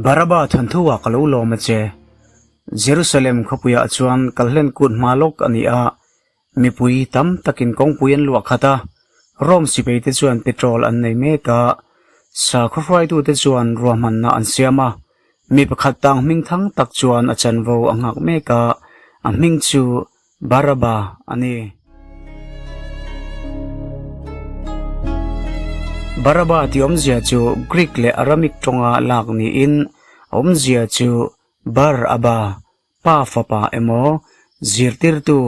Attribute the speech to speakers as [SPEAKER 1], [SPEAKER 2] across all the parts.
[SPEAKER 1] Baraba thawnthu ah ka lo lawm a che. Jerusalem khawpuiah chuan kalhlen kut hma lawk a ni a, mipui tam takin kawngpui an luah khat a, Rome sipai te chuan petrol an nei mek a, sakhaw hruaitute chuan ruahmanna an siam a, mi pakhat tang hming thang tak chuan a chanvo a nghak mek a, a hming chu Baraba a ni. Baraba tih awmzia chu Greek leh Aramaic tawnga lak niin a awmzia chu Bar Abba, Pa fapa emaw, zirtirtu,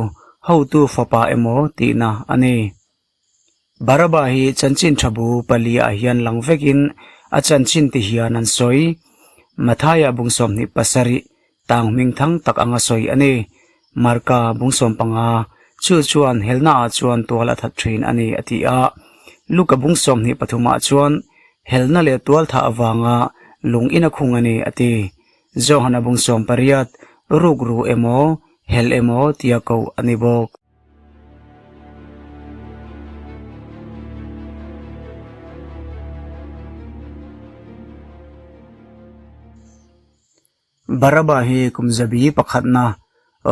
[SPEAKER 1] hotu fapa emaw tihna a ni. Baraba hi chanchin tha bu paliah hian lang vekin a chanchin ti hian an sawi. Mathaia bung 27 tang hming thang tak anga sawi a ni. Marka bung 15 chu chuan helnaah chuan tual a that thin a ni a ti a. Luka bung 23 ah chuan helna leh tual thah avanga lung in a khung a ni a ti. Johana bung 18 rukru emaw hel emaw tia koh a ni bawk. Baraba hi kum zabi pakhatna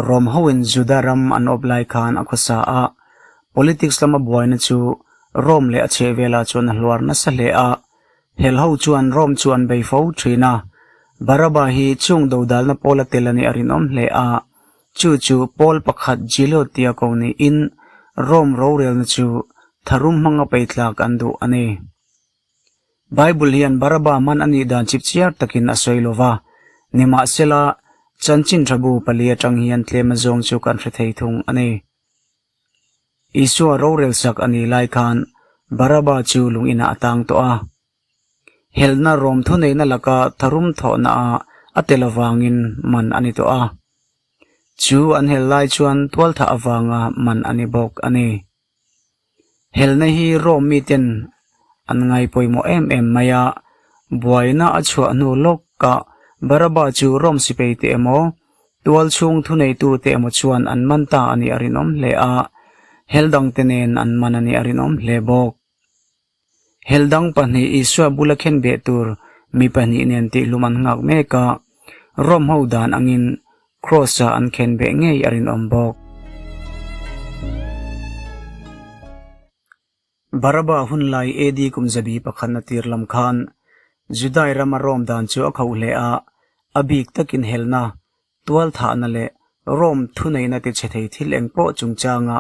[SPEAKER 1] Rom hoin Juda ram an awp lai khan a khawsa a, politics lama buaina chu Rom leh a chhehvelah chuan a hluar nasa hle a, hel ho chuan Rom chu an bei fo thin a. Baraba hi chung dodalna pawla tel a nih a rinawm hle a. Chu chu Paul pakhat Gilot tia ko niin Rome rorelna chu tharum hmanga peitlak an duh a ni. Bible hian Baraba man a nih dan chipchiar takin a sawi lo va, nimahsela chanchin tha bu pali atang hian tlem azawng chu kan hre thei thung a ni. Isua rorel sak a nih lai khan Baraba chu lung inah a tang tawh a. Helna rawm thuneihna laka tharum thawhna ah a tel avangin man a ni tawh a. Chu an hel lai chuan tualthah avanga man a ni bawk a ni. Helna hi Rome miten an ngai pawimawh em em mai a, buaina a chhuah hnu lawkah Baraba chu Rome sipai te emaw, tual chhung thuneitu te emaw chuan an man ta a nih a rinawm hle a, hel dangte nen an man a nih a rinawm hle bawk. Hel dang pahnih Isua bula khen beh tur mi pahnih nen tihhlum an nghak mek a, Rom ho dan angin Kraws-ah an khen beh ngei a rinawm bawk. Baraba hun lai AD kum zabi pakhatna tir lam khan Judai rama Rom dan chu a khauh hle a, a bik takin helna, tualthahna leh Rome thuneihna tichhe thei thil eng pawh chungchanga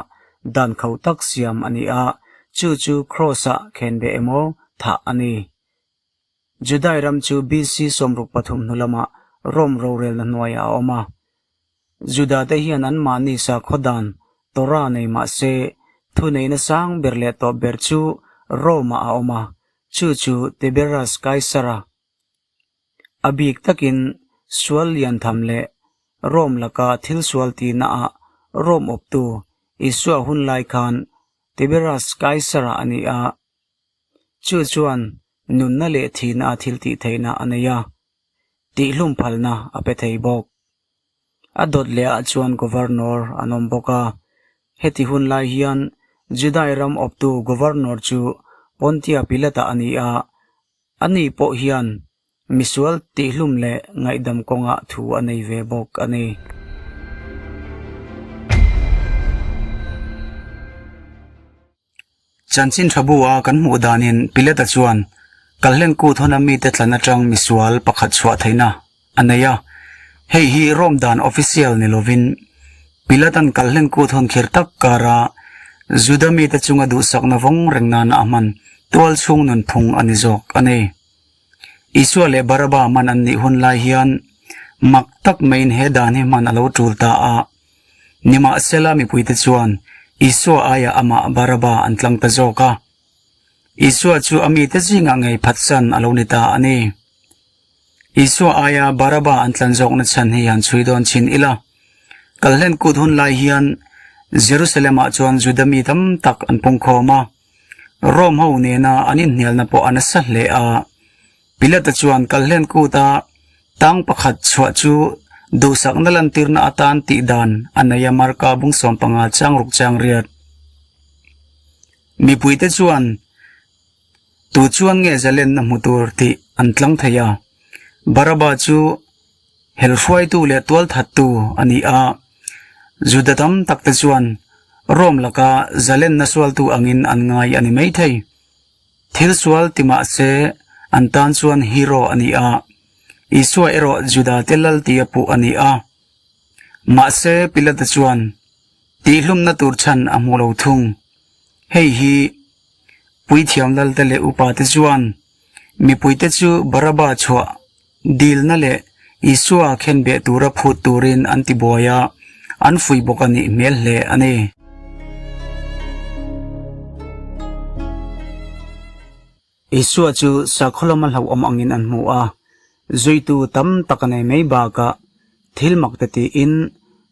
[SPEAKER 1] dan khauh tak siam a ni a, chu chu Kraws-ah khenbeh emaw thah a ni. Judai ram chu BC 63 hnu lamah Rome rorelna hnuaiah a awm a. Judate hian anmahni sakhaw dan Torah nei mah se, thuneihna sang ber leh tawp ber chu Rome-ah a awm a, chu chu Tiberius Kaisara A bik takin sual lian tham leh Rome laka thil sual tihnaah Rome awptu Isua hun lai khan Tiberius Kaisara a ni a, chu chuan nunna leh thihna a thil tih theihna a nei a, tihhlum phalna a pe thei bawk. A dawt leh ah chuan Governor an awm bawk a, heti hun lai hian Judai ram awptu Governor chu Pontia Pilata a ni a, Ani pawh hian misual tihhlum leh ngaihdam kawngah thu a nei ve bawk a ni. Chanchin tha bu a kan hmuh danin Pilata chuan Kalhlen kut hawna mite tlan atang misual pakhat chhuah theihna a nei a. Hei hi Rome dan official ni lovin Pilatan Kalhlen kut hawn khir tak kara Juda mite chunga duhsakna vawng reng nana a hman tual chhung nunphung a ni zawk a ni. Isua leh Baraba man an nih hun lai hian mak tak maiin he dan hi hman a lo tul ta a. Nimahsela mipuite chuan Isua aiah amah Baraba an tlang ta zawk a. Isua chu a mite zingah ngei phatsan a lo ni ta a ni. Isua aia Baraba an tlan zawkna chhan hi han chhui dawn chin ila. Kalhlen kut hun lai hian Jerusalem-ah chuan Juda mi tam tak an pungkhawm a. Rome ho nena an inhnialna pawh a nasa hle a. Pilata chuan Kalhlen kuta tang pakhat chhuah chu duhsakna lantirna atan tih dan a nei a Marka bung 15 chang ruk chang riat. Mipuite chuan Tu chuan nge zalenna hmu tur tih an tlang thei a. Baraba chu hel hruaitu leh tualthattu a ni a, Juda tam takte chuan Rome laka zalenna sualtu angin an ngai a ni maithei. Thil sual ti mah se an tan chuan hero a ni a, Isua erawh Juda te lal tia puh a ni a. Mahse Pilata chuan tihhlumna tur chhan a hmu lo thung. Hei hi Puithiam lalte leh upate chuan mipuite chu Baraba chhuah dilna leh Isua khenbeh tura phut turin an ti buai a, an fuih bawk a nih hmel hle a ni. Isua chu sakhaw lama hlauhawm angin an hmu a, zuitu tam tak a nei mai bakah thil mak te tiin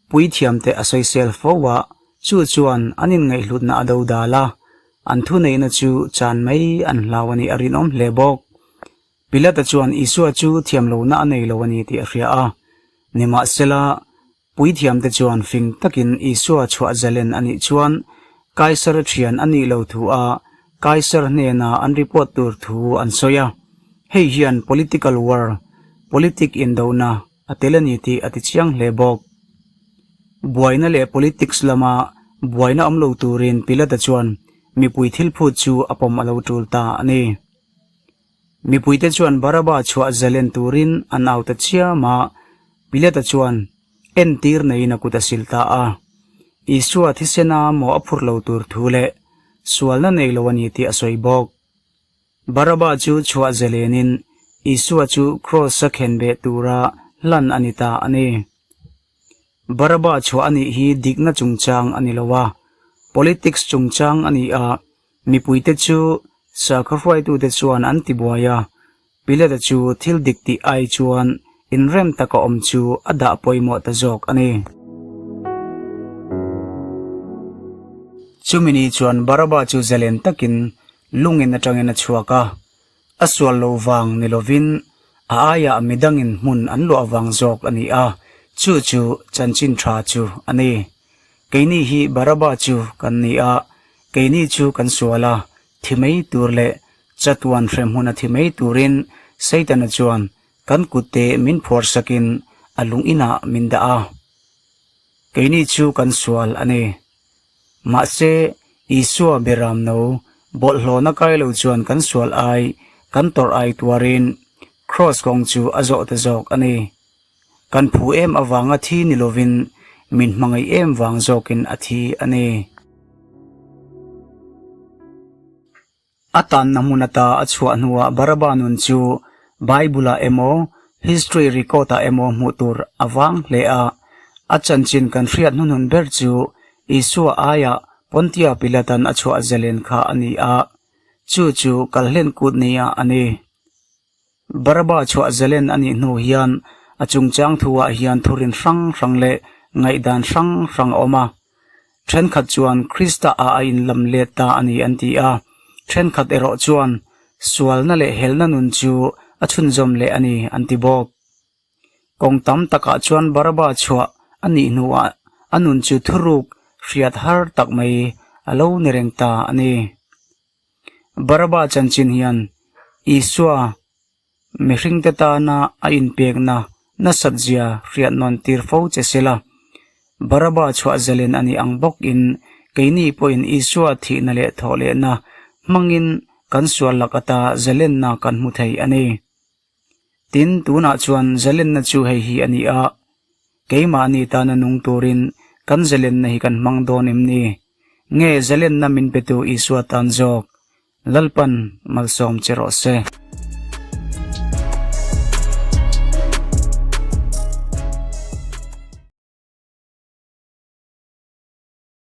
[SPEAKER 1] puithiamte a sawisel fo a, chu chuan an inngaihhlutna a do dal a, an thuneihna chu chan mai an hlau a nih a rinawm hle bawk. Pilata chuan Isua chu thiamlohna a nei lo a ni tih a hria a, nimahsela Puithiamte chuan fing takin Isua chhuah zalen a nih chuan Kaisar thian a nih lo thu a Kaisar hnena an report tur thu an sawi a. Hei hian political war, politic indona, a tel a ni tih a ti chiang hle bawk. Buaina leh politics lama buaina awm lo turin Pilata chuan mipui thil phut chu a pawm a lo tul ta a ni. Mipuite chuan Baraba chhuah zalen turin an au ta chiam a, Pilata chuan entir neiin a kut a sil ta a. Isua thisena maw a phur lo tur thu leh sualna nei lo a ni tih a sawi bawk. Baraba chu chhuah zalenin Isua chu kraws-a khenbeh tura hlan a ni ta a ni. Baraba chhuah a nih hi dikna chungchang a ni lo a, politics chungchang a ni a, Mipuite chu sakhaw hruaitute chuan an ti buai a, Pilata chu thil dik tih ai chuan inrem taka awm chu a dah pawimawh ta zawk a ni. Chumi ni chuan Baraba chu zalen takin lungin atangin a chhuak a, a sual lo vang ni lovin a aiah midangin hmun an luah vang zawk a ni a, chu chu chanchin tha chu a ni. Keini hi Baraba chu kan ni a, keini chu kan sual a, thi mai tur leh chatuan hremhmun a thi mai turin Satana chuan kan kutte min phuarsakin a lung inah min dah a. Keini chu kan sual a ni. Mahse, Isua beram no bawlhhlawhna kai lo chuan kan sual ai, kan tawrh ai tuarin Kraws kawng chu a zawh ta zawk a ni. Kan phu em avanga thi ni lovin min hmangaih em vang zawkin a thi a ni. A tanna hmun ata a chhuah hnuah Baraba nun chu Bible-ah emaw history record-ah emaw hmuh tur a vang hle a. A chanchin kan hriat hnuhnun ber chu Isua aiah Pontia Pilatan a chhuah zalen kha a ni a, chu chu kalhlen kut nia a ni. Baraba chhuah zalen a nih hnu hian a chungchang thuah hian thurin hrang hrang leh ngaihdan hrang hrang a awm a. Thenkhat chuan Krista ah a inlam let ta a ni an ti a, thenkhat erawh chuan sualna leh helna nun chu a chhunzawm leh a ni an ti bawk. Kawng tam takah chuan Baraba chhuah a nih hnuah a nun chu thuruk hriat har tak mai a lo ni reng ta a ni. Baraba chanchin hian Isua mihringte tana a inpekna nasat zia hriat nawn tir fo che sela, Baraba chhuah zalen a nih ang bawkin keini pawhin Isua thihna leh thawhlehna hmangin kan sual lak ata zalenna kan hmu thei a ni. Tin, tunah chuan zalenna chu hei hi a ni a, keimahni tana nung turin kan zalenna hi kan hmang dawn em ni? Nge zalenna min petu Isua tan zawk? Lalpan malsawm che rawh se.